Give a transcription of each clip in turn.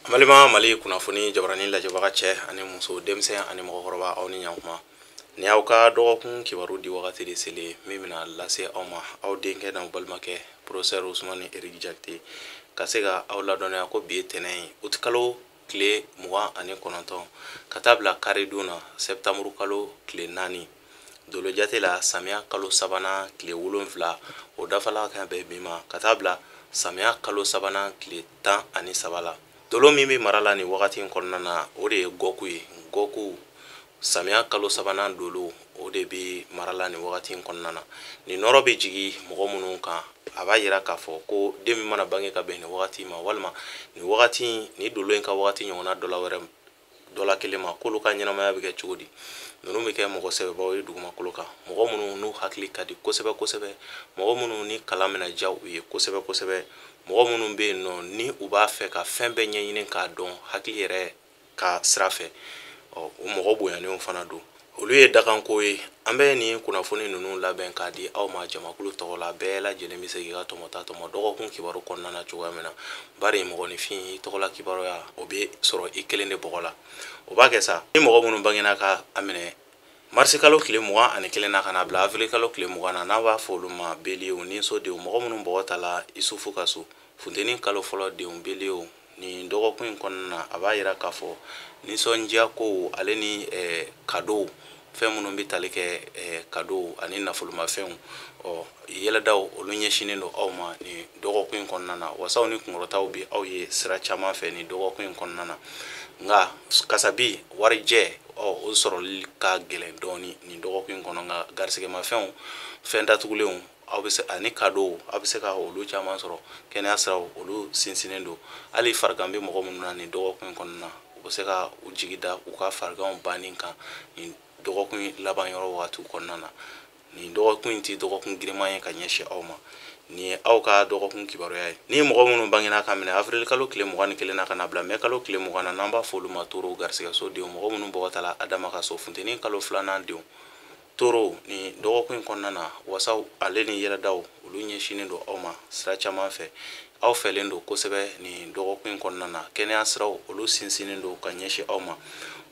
Balima Mali kunnafoni jabarani lajɛbaga cɛ ani muso, denmisɛn ani mɔgɔkɔrɔba, aw ni ɲankuma. Ni aw ka dɔgɔkun kibaru di wagati de selen min bɛna lase aw ma, aw denkɛ n'aw balimakɛ professeur Ousmane Eric Diakité, ka se ka aw ladɔnniya ko bi ye tɛnɛn ye, uti kalo tile 29 ka taa bila karidon na, septembre kalo tile 4, dolo jate la samiya kalo sabanan tile 7, o dafala ka bɛn bi ma, ka taa bila samiya kalo sabanan tile 13 la. Dolo min bɛ mara la nin wagati in kɔnɔna na, o de ye gɔku ye. Gɔku samiya kalo sabanan dolo, o de bɛ mara la nin wagati in kɔnɔna na. Nin nɔrɔ bɛ jigin mɔgɔ minnu kan, a b'a yira k'a fɔ ko den min mana bange ka bɛn nin wagati ma, walima nin wagati nin dolo in ka wagati ɲɔgɔnna dɔ la wɛrɛ dɔ la kelen ma, k'olu ka ɲɛnamaya bɛ kɛ cogo di? Ninnu bɛ kɛ mɔgɔ sɛbɛbaw ye dugumakolo kan, mɔgɔ minnu n'u hakili ka di kosɛbɛ kosɛbɛ, mɔgɔ minnu ni kalan bɛna diya u ye kosɛbɛ kosɛbɛ, mɔgɔ minnu bɛ yen nɔ ni u b'a fɛ ka fɛn bɛɛ ɲɛɲini k'a dɔn hakili yɛrɛ ka sira fɛ. Ɔ, o mɔgɔ bonyanenw fana don, olu ye dakanko ye. An bɛ nin kunnafoni ninnu labɛn k'a di aw ma jamakulu tɔgɔ la. Bɛɛ lajɛlen bɛ se k'i ka tɔmɔta tɔmɔ dɔgɔkun kibaru kɔnɔna na cogoya min na, bari mɔgɔninfin i tɔgɔla kibaruya o bɛ sɔrɔ i kelen de bɔgɔ la. O b'a kɛ sa, ni mɔgɔ minnu bangena ka a minɛ marisi kalo tile 21 na ka na bila avril kalo tile 20 na, n'a b'a fɔ olu ma beliyew ni sodenw, mɔgɔ minnu bɔgɔ ta la Isufu ka so, funteni kalo fɔlɔ denw beliyew, nin dɔgɔkun in kɔnɔna na, a b'a yira k'a fɔ nisɔndiya kow ale ni kadow, fɛn minnu bɛ tali kɛ kadow ani nafolomafɛnw, ɔ yɛlɛdaw, olu ɲɛsinnen don aw ma nin dɔgɔkun in kɔnɔna na. Wasaw ni kunkɔrɔtaw bɛ aw ye sira caman fɛ nin dɔgɔkun in kɔnɔna na, nka kasabi warijɛ, ɔ o sɔrɔli ka gɛlɛn dɔɔni nin dɔgɔkun in kɔnɔ. Nka garisigɛmafɛnw, fɛn datugulenw, aw bɛ se ani kadow, aw bɛ se ka olu caman sɔrɔ. Kɛnɛya siraw, olu sinsinnen don. Hali farigan bɛ mɔgɔ minnu na nin dɔgɔkun in kɔnɔna na, u bɛ se ka u jigi da u ka fariganw banni kan nin dɔgɔkun laban yɔrɔ wagatiw kɔnɔna na. Nin dɔgɔkun in tɛ dɔgɔkun girinman ye ka ɲɛsin aw ma. Nin ye aw ka dɔgɔkun kibaruya ye. Ni mɔgɔ minnu bangena ka minɛ avril kalo tile 21 na ka na bila mɛ kalo tile 20 na, n'an b'a fɔ olu ma toro, garisigɛso denw, mɔgɔ minnu bɔgɔ ta la Adama ka so, funteni kalo filanan denw toro, nin dɔgɔkun in kɔnɔna na, wasaw ale ni yɛlɛdaw, olu ɲɛsinnen don aw ma sira caman fɛ. Aw fɛlen don kosɛbɛ nin dɔgɔkun in kɔnɔna na. Kɛnɛya siraw, olu sinsinnen don ka ɲɛsin aw ma.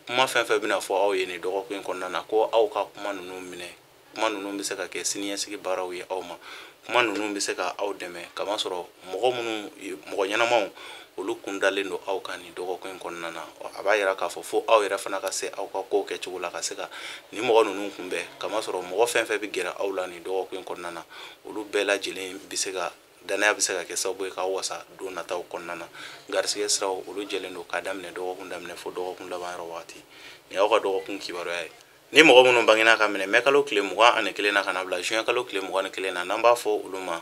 Kuma fɛn fɛn bɛna fɔ aw ye nin dɔgɔkun in kɔnɔna na, ko aw ka kuma ninnu minɛ. Kuma ninnu bɛ se ka kɛ siniɲɛsigi baaraw ye aw ma. Kuma ninnu bɛ se ka aw dɛmɛ, kamasɔrɔ mɔgɔ minnu, mɔgɔ ɲɛnamaw, olu kun dalen don aw kan nin dɔgɔkun in kɔnɔna na. A b'a yira k'a fɔ fo aw yɛrɛ fana ka se aw ka kow kɛcogo la ka se ka nin mɔgɔ ninnu kunbɛn, kamasɔrɔ mɔgɔ fɛn fɛn bɛ gɛrɛ aw la nin dɔgɔkun in kɔnɔna na, olu bɛɛ lajɛlen bɛ se ka danaya bɛ se ka kɛ sababu ye k'aw wasa don nataw kɔnɔna na. Garisigɛ siraw, olu jɛlen don k'a daminɛ dɔgɔkun daminɛ fo dɔgɔkun laban yɔrɔ wagati. Nin y'aw ka dɔgɔkun kibaruya ye. Ni mɔgɔ minnu bangena ka minɛ mɛ kalo tile 21 na ka na bila juin kalo tile 21 na, n'an b'a fɔ olu ma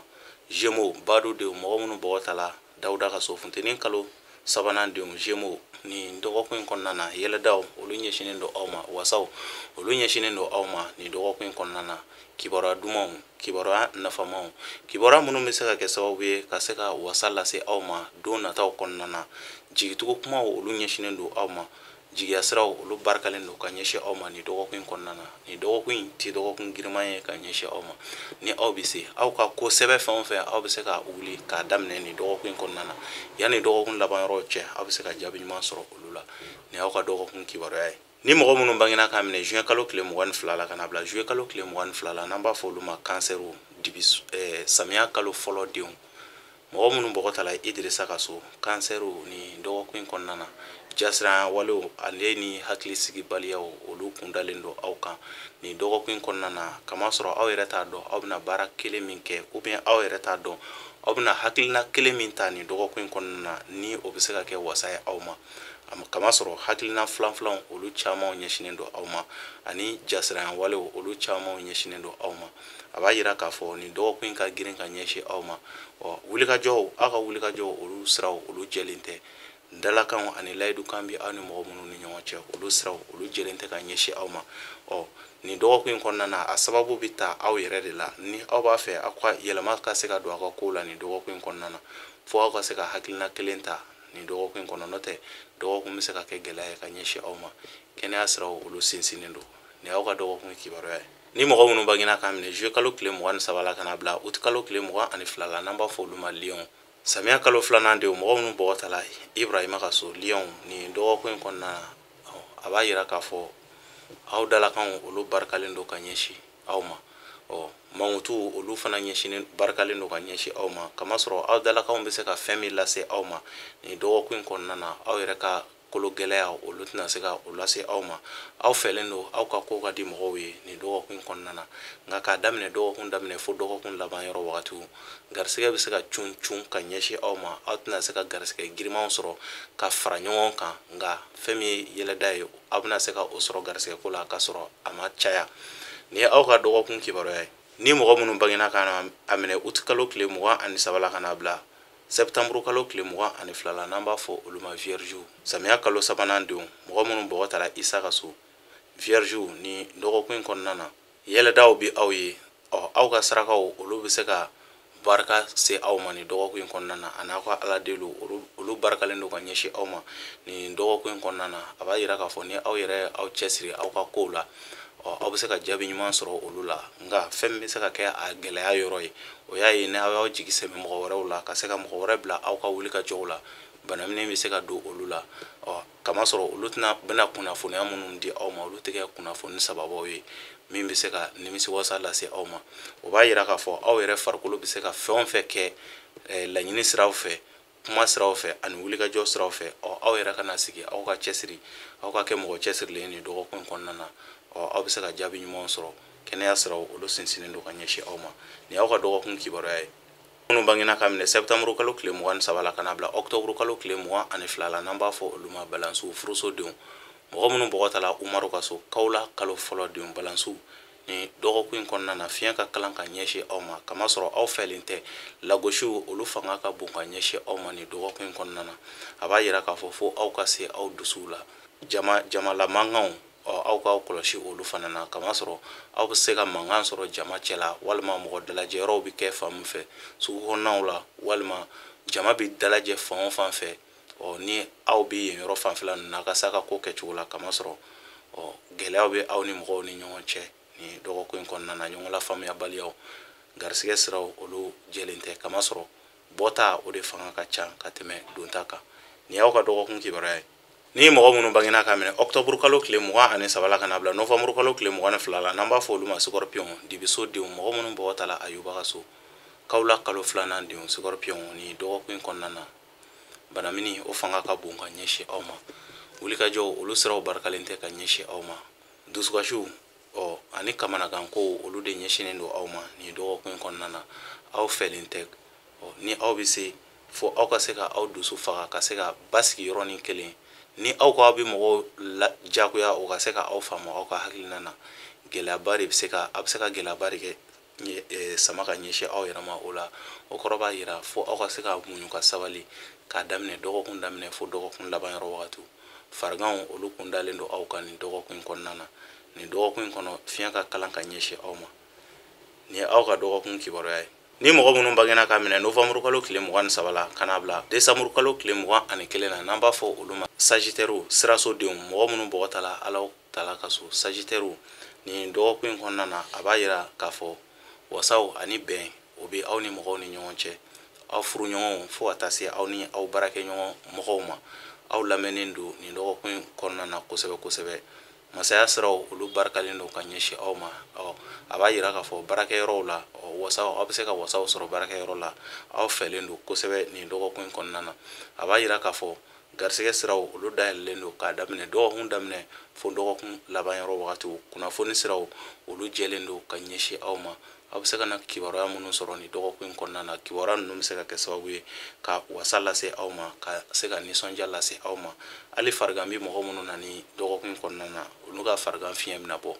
Gémeaux, badu denw, mɔgɔ minnu bɔgɔ ta la Dawuda ka so, funteni kalo sabanan denw Gémeaux, nin dɔgɔkun in kɔnɔna na, yɛlɛdaw, olu ɲɛsinnen don aw ma. Wasaw, olu ɲɛsinnen don aw ma nin dɔgɔkun in kɔnɔna na. Kibaruya dumanw, kibaruya nafamaw, kibaruya minnu bɛ se ka kɛ sababu ye ka se ka wasa lase aw ma don nataw kɔnɔna na. Jigitugu kumaw, olu ɲɛsinnen don aw ma. Jigiya siraw, olu barikalen don ka ɲɛsin aw ma nin dɔgɔkun in kɔnɔna na. Nin dɔgɔkun in tɛ dɔgɔkun girinman ye ka ɲɛsin aw ma. Ni aw bɛ se aw ka ko sɛbɛ fɛn o fɛn, aw bɛ se ka wuli k'a daminɛ nin dɔgɔkun in kɔnɔna na, yanni dɔgɔkun laban yɔrɔ cɛ, aw bɛ se ka jaabi ɲuman sɔrɔ olu la. Nin y'aw ka dɔgɔkun kibaruya ye. Ni mɔgɔ minnu bangena k'a minɛ juin kalo tile 22 la ka na bila juillet kalo tile 22 la, n'an b'a fɔ olu ma kansɛriw, dibi samiya kalo fɔlɔ denw, mɔgɔ minnu bɔgɔ ta la Idirisa ka so, kansɛriw, nin dɔgɔkun in kɔnɔna na, jasiran walew ale ni hakilisigibaliyaw, olu kun dalen don aw kan nin dɔgɔkun in kɔnɔna na, kamasɔrɔ aw yɛrɛ t'a dɔn aw bɛna baara kelen min kɛ, ou bien aw yɛrɛ t'a dɔn aw bɛna hakilina kelen min ta nin dɔgɔkun in kɔnɔna na, ni o bɛ se ka kɛ wasa ye aw ma, kamasɔrɔ hakilina filan filanw, olu camanw ɲɛsinnen don aw ma, ani jasiran walew, olu camanw ɲɛsinnen don aw ma. A b'a yira k'a fɔ nin dɔgɔkun in ka girin ka ɲɛsin aw ma. Ɔ, wulikajɔw, aw ka wulikajɔw, olu siraw, olu jɛlen tɛ. Dalakanw ani layidukan bɛ aw ni mɔgɔ minnu ni ɲɔgɔn cɛ, olu siraw, olu jɛlen tɛ ka ɲɛsin aw ma. Ɔ, nin dɔgɔkun in kɔnɔna na, a sababu bɛ ta aw yɛrɛ de la. Ni aw b'a fɛ aw ka yɛlɛma ka se ka don aw ka kow la nin dɔgɔkun in kɔnɔna na, fo aw ka se ka hakilina kelen ta nin dɔgɔkun in kɔnɔ, n'o tɛ dɔgɔkun bɛ se ka kɛ gɛlɛya ye ka ɲɛsin aw ma. Kɛnɛya siraw, olu sinsinnen don. Nin y'aw ka dɔgɔkun kibaruya ye. Ni mɔgɔ minnu bangena k'a minɛ juillet kalo tile 23 la ka na bila août kalo tile 22 la, n'an b'a fɔ olu ma lion, Samiya kalo filanan denw, mɔgɔ minnu bɔgɔ tala Ibrahima ka so, Lion, nin dɔgɔkun in kɔnɔna na, a b'a yira k'a fɔ aw dalakanw olu barikalen don ka ɲɛsin aw ma. Mankutu olu fana ɲɛsinnen barikalen don ka ɲɛsin aw ma, kamasɔrɔ aw dalakanw bɛ se ka fɛn min lase aw ma nin dɔgɔkun in kɔnɔna na, aw yɛrɛ ka kolo gɛlɛya olu tɛna se ka o lase aw ma. Aw fɛlen don, aw ka ko ka di mɔgɔw ye nin dɔgɔkun in kɔnɔna na. Nka k'a daminɛ dɔgɔkun daminɛ fo dɔgɔkun laban yɔrɔ wagatiw, garisɛgɛ bɛ se ka cun cun ka ɲɛsin aw ma. Aw tɛna se ka garisɛgɛ girimanw sɔrɔ ka fara ɲɔgɔn kan, nka fɛn min ye yɛlɛda ye, aw bɛna se ka o sɔrɔ garisɛgɛ ko la k'a sɔrɔ a ma caya. Nin ye aw ka dɔgɔkun kibaruya ye. Ni mɔgɔ minnu bangena ka na a minɛ uti kalo tile 23 la ka n'a bila sɛptanburu kalo tile 22 la, n'an b'a fɔ olu ma vierge, samiya kalo sabanan denw, mɔgɔ minnu bɔgɔ tara Isa ka so, vierge, ni dɔgɔkun in kɔnɔna na, yɛlɛdaw bɛ aw ye. Aw ka sarakaw olu bɛ se ka barika se aw ma nin dɔgɔkun in kɔnɔna na, a n'aw ka ala deliw olu barikalen don ka ɲɛsin aw ma nin dɔgɔkun in kɔnɔna na. A b'a yira k'a fɔ ni aw yɛrɛ aw cɛsiri aw ka kow la, aw bɛ se ka jaabi ɲuman sɔrɔ olu la. Nka fɛn min bɛ se ka kɛ a gɛlɛya yɔrɔ ye, o y'a ye ni aw y'aw jigi sɛmɛ mɔgɔ wɛrɛw la, ka se ka mɔgɔ wɛrɛ bila aw ka wuli ka jɔw la, banaminɛ bɛ se ka don olu la. Kamasɔrɔ olu tɛna bɛna kunnafoniya minnu di aw ma, olu tɛ kɛ kunnafoni sababaw ye min bɛ se ka nimisiwasa lase aw ma. O b'a yira k'a fɔ aw yɛrɛ farikolo bɛ se ka fɛn o fɛn kɛ laɲini siraw fɛ, kuma siraw fɛ ani wulikajɔ siraw fɛ, aw yɛrɛ kana sigi, aw ka cɛsiri, aw ka kɛ mɔgɔ cɛsirilen nin dɔgɔkun in kɔnɔna na. Aw bɛ se ka jaabi ɲumanw sɔrɔ. Kɛnɛya siraw olu sinsinnen don ka ɲɛsin aw ma. Nin y'aw ka dɔgɔkun kibaruya ye. Minnu bangena ka minɛ sɛptanburu kalo tile 23 la ka n'a bila ɔkutɔburu kalo tile 22 la, n'an b'a fɔ olu ma balansiw, furusodenw, mɔgɔ minnu bɔgɔ tala Umaru ka so, kawula kalo fɔlɔ denw, balansiw, nin dɔgɔkun in kɔnɔna na, fiɲɛ ka kalan ka ɲɛsin aw ma, kamasɔrɔ aw fɛlen tɛ. Lagosiw olu fanga ka bon ka ɲɛsin aw ma nin dɔgɔkun in kɔnɔna na. A b'a yira k'a fɔ fo aw ka se aw dusuw la. Jamala mankanw, aw k'aw kɔlɔsi olu fana na, kamasɔrɔ aw bɛ se ka mankan sɔrɔ jama cɛ la, walima mɔgɔ dalajɛyɔrɔw bɛ kɛ fan min fɛ, sugu kɔnɔnaw la, walima jama bɛ dalajɛ fan o fan fɛ. Ni aw bɛ yen yɔrɔ fanfɛla ninnu na, a ka se a ka ko kɛcogo la, kamasɔrɔ gɛlɛyaw bɛ aw ni mɔgɔw ni ɲɔgɔn cɛ nin dɔgɔkun in kɔnɔna na. Ɲɔgɔn lafaamuyabaliyaw, garisɛgɛ siraw olu jɛlen tɛ, kamasɔrɔ bɔta o de fanga ka ca ka tɛmɛ donta kan. Nin y'aw ka dɔgɔkun kibaruya ye. Ni mɔgɔ minnu bangena ka minɛ ɔkutɔburu kalo tile 23 la ka n'a bila novanburu kalo tile 22 la, n'an b'a fɔ olu ma scorpion, dibiso denw, mɔgɔ minnu bɔgɔ tala Ayuba ka so, kawula kalo filanan denw, scorpion, ni dɔgɔkun in kɔnɔna na, banamini o fanga ka bon ka ɲɛsin aw ma. Wulikajɔw olu siraw barikalen tɛ ka ɲɛsin aw ma. Dusukasiw ani kamanagankow olu de ɲɛsinnen don aw ma nin dɔgɔkun in kɔnɔna na. Aw fɛlen tɛ. Ni aw bɛ se fo aw ka se ka aw dusu faga, ka se ka basigi yɔrɔnin kelen. Ni aw ko aw bɛ mɔgɔw jagoya o ka se ka aw faamu aw ka hakilina na, gɛlɛyaba de bɛ se ka, a bɛ se ka gɛlɛyaba de kɛ sama ka ɲɛsin aw yɛrɛ ma o la. O kɔrɔ b'a yira fo aw ka se ka muɲu ka sabali k'a daminɛ dɔgɔkun daminɛ fo dɔgɔkun laban yɔrɔ wagatiw. Fariganw olu kun dalen don aw kan nin dɔgɔkun in kɔnɔna na. Nin dɔgɔkun in kɔnɔ, fiɲɛ ka kalan ka ɲɛsin aw ma. Nin ye aw ka dɔgɔkun kibaruya ye. Ni mɔgɔ minnu bangena ka minɛ novanburu kalo tile 23 la ka n'a bila desanburu kalo tile 21 na, n'an b'a fɔ olu ma sagitɛriw, sirasodenw, mɔgɔ minnu bɔgɔ tala Alahu taala ka so, sagitɛriw, nin dɔgɔkun in kɔnɔna na, a b'a yira k'a fɔ wasaw ani bɛn o bɛ aw ni mɔgɔw ni ɲɔgɔn cɛ, aw furuɲɔgɔnw fo ka taa se aw ni aw baarakɛɲɔgɔn mɔgɔw ma. Aw lamɛnnen don nin dɔgɔkun in kɔnɔna na kosɛbɛ kosɛbɛ. Masaya siraw olu barikalen don ka ɲɛsin aw ma. A b'a yira k'a fɔ baarakɛyɔrɔw la, wasaw, aw bɛ se ka wasaw sɔrɔ baarakɛyɔrɔ la. Aw fɛlen don kosɛbɛ nin dɔgɔkun in kɔnɔna na. A b'a yira k'a fɔ garisɛgɛ siraw olu dayɛlɛlen don k'a daminɛ dɔgɔkun daminɛ fo dɔgɔkun laban yɔrɔ wagatiw. Kunnafoni siraw olu jɛlen don ka ɲɛsin aw ma. Aw bɛ se ka na kibaruya minnu sɔrɔ nin dɔgɔkun in kɔnɔna na, kibaruya ninnu bɛ se ka kɛ sababu ye ka wasa lase aw ma, ka se ka nisɔndiya lase aw ma. Hali farigan bɛ mɔgɔ minnu na nin dɔgɔkun in kɔnɔna na, olu ka farigan fiɲɛ bɛna bɔ.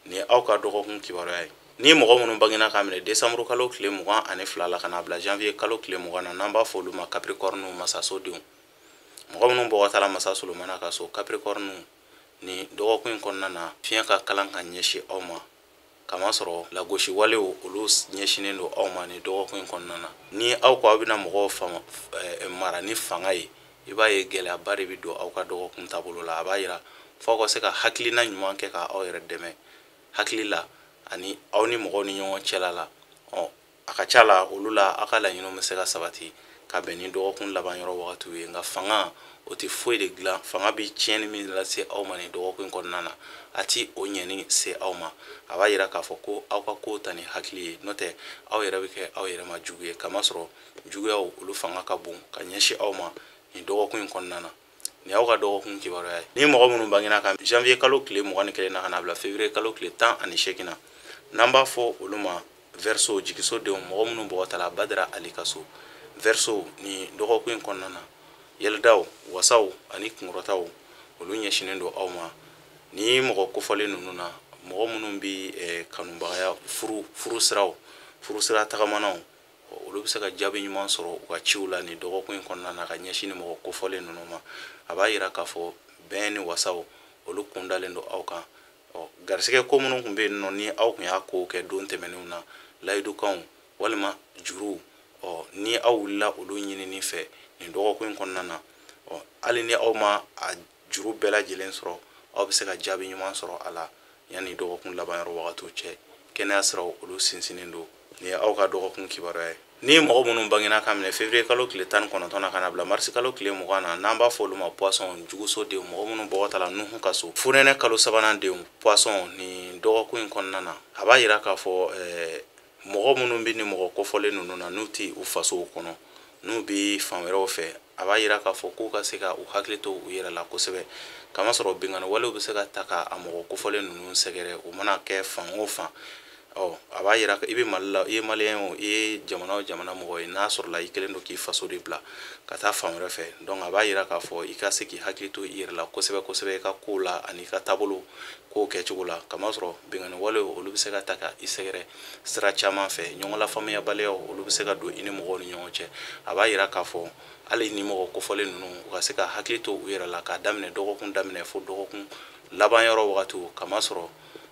Nin ye aw ka dɔgɔkun kibaruya ye. Ni mɔgɔ minnu bangena k'a minɛ desanburu kalo tile 22 la ka n'a bila janvier kalo tile 20 na, n'an b'a fɔ olu ma capricorne, masasodenw, mɔgɔ minnu bɔgɔ tala masa Solomana ka so, capricorne, nin dɔgɔkun in kɔnɔna na, fiɲɛ ka kalan ka ɲɛsin aw ma, kamasɔrɔ lagosi walew olu ɲɛsinnen don aw ma nin dɔgɔkun in kɔnɔna na. Ni aw ko aw bɛna mɔgɔw mara ni fanga ye, i b'a ye gɛlɛyaba de bɛ don aw ka dɔgɔkun taabolo la. A b'a yira fo aw ka se ka hakilina ɲuman kɛ ka aw yɛrɛ dɛmɛ hakili la ani aw ni mɔgɔw ni ɲɔgɔn cɛla la. A ka ca la olu la aw ka laɲiniw bɛ se ka sabati ka bɛn ni dɔgɔkun laban yɔrɔ wagatiw ye. Nka fanga o tɛ foyi de dilan, fanga bɛ tiɲɛni min lase aw ma nin dɔgɔkun in kɔnɔna na, a ti o ɲɛni se aw ma. A b'a yira k'a fɔ ko aw ka kow ta ni hakili ye, n'o tɛ aw yɛrɛ bɛ kɛ aw yɛrɛ ma jugu ye, kamasɔrɔ juguyaw olu fanga ka bon ka ɲɛsin aw ma nin dɔgɔkun in kɔnɔna na. Nin y'aw ka dɔgɔkun kibaruya ye. Ni mɔgɔ minnu bangena ka janvier kalo tile 21 na ka na bila février kalo tile 18 na, n'an b'a fɔ olu ma Verseau, jigiso denw, mɔgɔ minnu bɔgɔ ta la Badara Ali ka so. Verseau nin dɔgɔkun in kɔnɔna na, yɛlɛdaw, wasaw ani kunkɔrɔtaw olu ɲɛsinnen don aw ma. Ni mɔgɔ kofɔlen ninnu na, mɔgɔ minnu bɛ kanubagaya, furu sira tagamanaw, olu bɛ se ka jaabi ɲuman sɔrɔ u ka ciw la nin dɔgɔkun in kɔnɔna na ka ɲɛsin ni mɔgɔ kofɔlen ninnu ma. A b'a yira k'a fɔ bɛn ni wasaw olu kun dalen don aw kan. Garisɛgɛ ko minnu tun bɛ yen nɔ, ni aw tun y'a kow kɛ don tɛmɛnenw na, layidukanw walima juruw, ni aw wulila olu ɲinini fɛ nin dɔgɔkun in kɔnɔna na, hali ni aw ma a juru bɛɛ lajɛlen sɔrɔ, aw bɛ se ka jaabi ɲuman sɔrɔ a la yanni dɔgɔkun laban yɔrɔ wagatiw cɛ. Kɛnɛya siraw olu sinsinnen don. Nin ye aw ka dɔgɔkun kibaruya ye. Ni mɔgɔ minnu bangena ka minɛ février kalo tile 19 na ka na bila mars kalo tile 20 na, n'an b'a fɔ olu ma poisson, juguso denw, mɔgɔ minnu bɔgɔ ta la Nuhu ka so, funɛnɛ kalo sabanan denw, poisson nin dɔgɔkun in kɔnɔna na, a b'a yira k'a fɔ mɔgɔ minnu bɛ ni mɔgɔ kofɔlen ninnu na, n'u tɛ u fasow kɔnɔ, n'u bɛ fan wɛrɛw fɛ, a b'a yira k'a fɔ k'u ka se ka u hakili to u yɛrɛ la kosɛbɛ, kamasɔrɔ binkanni walew bɛ se ka ta ka a mɔgɔ kofɔlen ninnu sɛgɛrɛ, u mana kɛ fan o fan. A b'a yira i bɛ Mali la, i ye maliyɛn o, i ye jamana o jamana mɔgɔ ye, n'a sɔrɔla i kɛlen don k'i faso de bila ka taa fan wɛrɛ fɛ. Donc a b'a yira k'a fɔ i ka se k'i hakili to i yɛrɛ la kosɛbɛ kosɛbɛ i ka kow la ani i ka taabolo kow kɛcogo la, kamasɔrɔ binkanni walew olu bɛ se ka ta ka i sɛgɛrɛ sira caman fɛ, ɲɔgɔn lafaamuyabaliyaw olu bɛ se ka don i ni mɔgɔw ni ɲɔgɔn cɛ. A b'a yira k'a fɔ hali ni mɔgɔ kofɔlen ninnu u ka se ka hakili to u yɛrɛ la k'a daminɛ dɔgɔkun daminɛ fo dɔgɔkun laban yɔrɔ wagatiw, kamasɔrɔ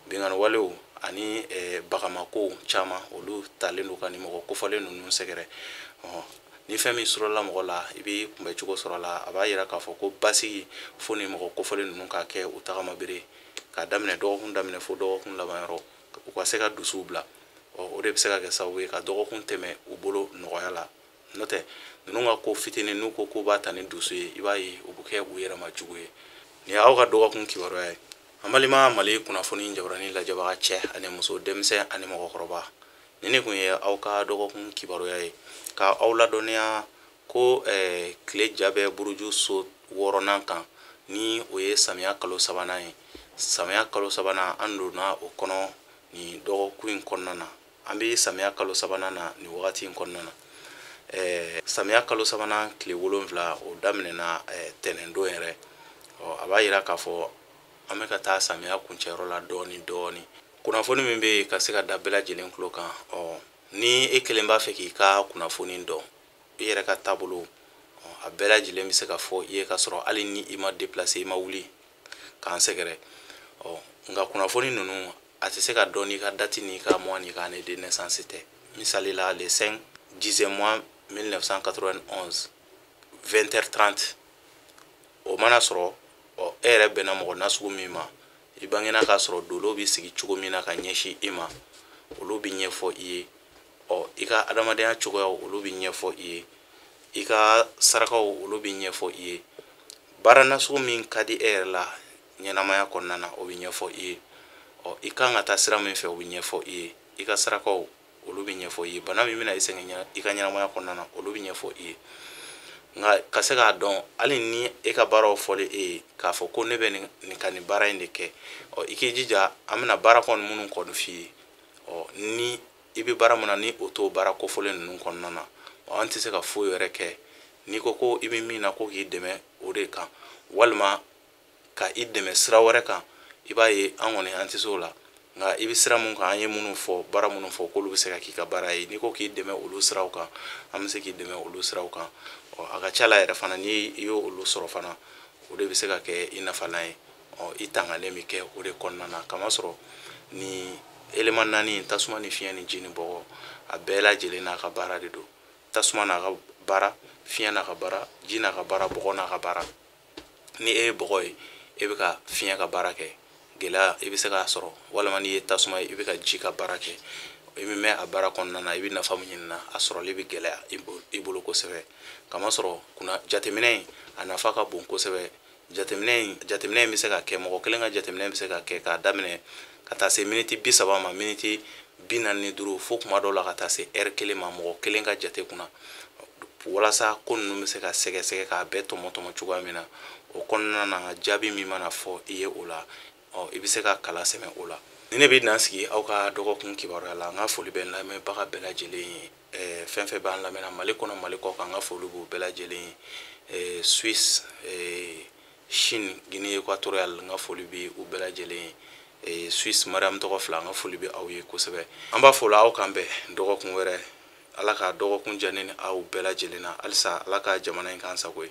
binkanni walew ani bagamako caman olu talen don ka ni mɔgɔ kofɔlen ninnu sɛgɛrɛ. Ni fɛn min sɔrɔla mɔgɔ la, i b'i kunbɛcogo sɔrɔ la. A b'a yira k'a fɔ ko basigi fo ni mɔgɔ kofɔlen ninnu ka kɛ u tagama bere, k'a daminɛ dɔgɔkun daminɛ fo dɔgɔkun laban yɔrɔ, u ka se ka dusuw bila. O de bɛ se ka kɛ sababu ye ka dɔgɔkun tɛmɛ u bolo nɔgɔya la. N'o tɛ ninnu ka ko fitinin, n'u ko k'u b'a ta ni dusu ye, i b'a ye u bɛ kɛ u yɛrɛ ma jugu ye. Nin ye aw ka dɔgɔkun kibaruya ye. An balima Mali kunnafoni jabarani lajɛbaga cɛ ani muso, denmisɛn ani mɔgɔkɔrɔba, nin de kun ye aw ka dɔgɔkun kibaruya ye, ka aw ladɔnniya ko tile ja bɛ buruju so wɔɔrɔnan kan, ni o ye samiya kalo sabanan ye. Samiya kalo sabanan an donna o kɔnɔ nin dɔgɔkun in kɔnɔna na. An bɛ samiya kalo sabanan na nin wagati in kɔnɔna na. Samiya kalo sabanan tile 7 o daminɛna tɛnɛndon yɛrɛ. A b'a yira k'a fɔ an bɛ ka taa samiya kuncɛyɔrɔ la dɔɔni dɔɔni. Kunnafoni min bɛ yen ka se ka da bɛɛ lajɛlen tulo kan, ni e kelen b'a fɛ k'i ka kunnafoni dɔn, i yɛrɛ ka taabolo, a bɛɛ lajɛlen bɛ se ka fɔ i ye ka sɔrɔ hali ni i ma déplacer, i ma wuli k'an sɛgɛrɛ. Nka kunnafoni ninnu a tɛ se ka dɔn n'i ka date n'i ka mois n'i ka année de naissance tɛ. Misali la, le 5 10e mois 1991 20h30, o mana sɔrɔ, e yɛrɛ bɛnna mɔgɔ nasugu min ma, i bangena k'a sɔrɔ dolo bɛ sigi cogo min na ka ɲɛsin i ma, olu bɛ ɲɛfɔ i ye. I ka adamadenya cogoyaw olu bɛ ɲɛfɔ i ye, i ka sarakaw olu bɛ ɲɛfɔ i ye, baara nasugu min ka di e yɛrɛ la ɲɛnamaya kɔnɔna na o bɛ ɲɛfɔ i ye. I kan ka taa sira min fɛ o bɛ ɲɛfɔ i ye, i ka sarakaw olu bɛ ɲɛfɔ i ye, bana min bɛna i sɛgɛn i ka ɲɛnamaya kɔnɔna na olu bɛ ɲɛfɔ i ye. Nka ka se k'a dɔn hali ni e ka baaraw fɔlen e ye k'a fɔ ko ne bɛ nin ka nin baara in de kɛ, i k'i jija an bɛna baara kɔni minnu kɔni f'i ye, ni i bɛ baara min na ni o t'o baara kofɔlen ninnu kɔnɔna na, an tɛ se ka foyi wɛrɛ kɛ. N'i ko ko i bɛ min na ko k'i dɛmɛ o de kan, walima ka i dɛmɛ sira wɛrɛ kan, i b'a ye an kɔni an tɛ se o la. Nka i bɛ sira mun kan, an ye minnu fɔ, baara minnu fɔ, k'olu bɛ se ka k'i ka baara ye. N'i ko k'i dɛmɛ olu siraw kan, an bɛ se k'i dɛmɛ olu siraw kan. A ka ca la yɛrɛ fana, n'i y'olu sɔrɔ fana, o de bɛ se ka kɛ i nafalan ye. I tangalen bɛ kɛ o de kɔnɔna na, kamasɔrɔ ni élément naani, tasuma ni fiɲɛ ni ji ni bɔgɔ, a bɛɛ lajɛlen n'a ka baara de don. Tasuma n'a ka baara, fiɲɛ n'a ka baara, ji n'a ka baara, bɔgɔ n'a ka baara. Ni e ye bɔgɔ ye, e bɛ ka fiɲɛ ka baara kɛ, gɛlɛya i bɛ se k'a sɔrɔ, walima n'i ye tasuma ye, i bɛ ka ji ka baara kɛ. I bɛ mɛn a baara kɔnɔna na, i bɛ nafa min ɲini na, a sɔrɔli bɛ gɛlɛya i bolo kosɛbɛ. Kamasɔrɔ kunna jateminɛ in, a nafa ka bon kosɛbɛ. Jateminɛ in bɛ se ka kɛ, mɔgɔ kelen ka jateminɛ bɛ se ka kɛ k'a daminɛ ka taa se miniti 30 ma, miniti 45, fo kuma dɔw la ka taa se ɛri kelen ma, mɔgɔ kelen ka jate kunna, walasa ko ninnu bɛ se ka sɛgɛsɛgɛ k'a bɛɛ tɔmɔ tɔmɔ cogoya min na. O kɔnɔna na, jaabi min mana fɔ i ye o la, ɔ, i bɛ se ka kala sɛmɛ o la. Ni ne bɛ dan sigi aw ka dɔgɔkun kibaruya la. N ka foli bɛ n lamɛnbaga bɛɛ lajɛlen ye, fɛn fɛn b'an lamɛnna Mali kɔnɔ, Mali kɔ kan, n ka foli b'u bɛɛ lajɛlen ye. Suisse, Chine, Guinée équatoriale, n ka foli bɛ u bɛɛ lajɛlen ye. Suisse, Mariam tɔgɔ fila, n ka foli bɛ aw ye kosɛbɛ. An b'a fɔ la, aw k'an bɛn dɔgɔkun wɛrɛ. Ala ka dɔgɔkun diya ne ni aw bɛɛ lajɛlen na. Halisa, Ala ka jamana in k'an sago ye.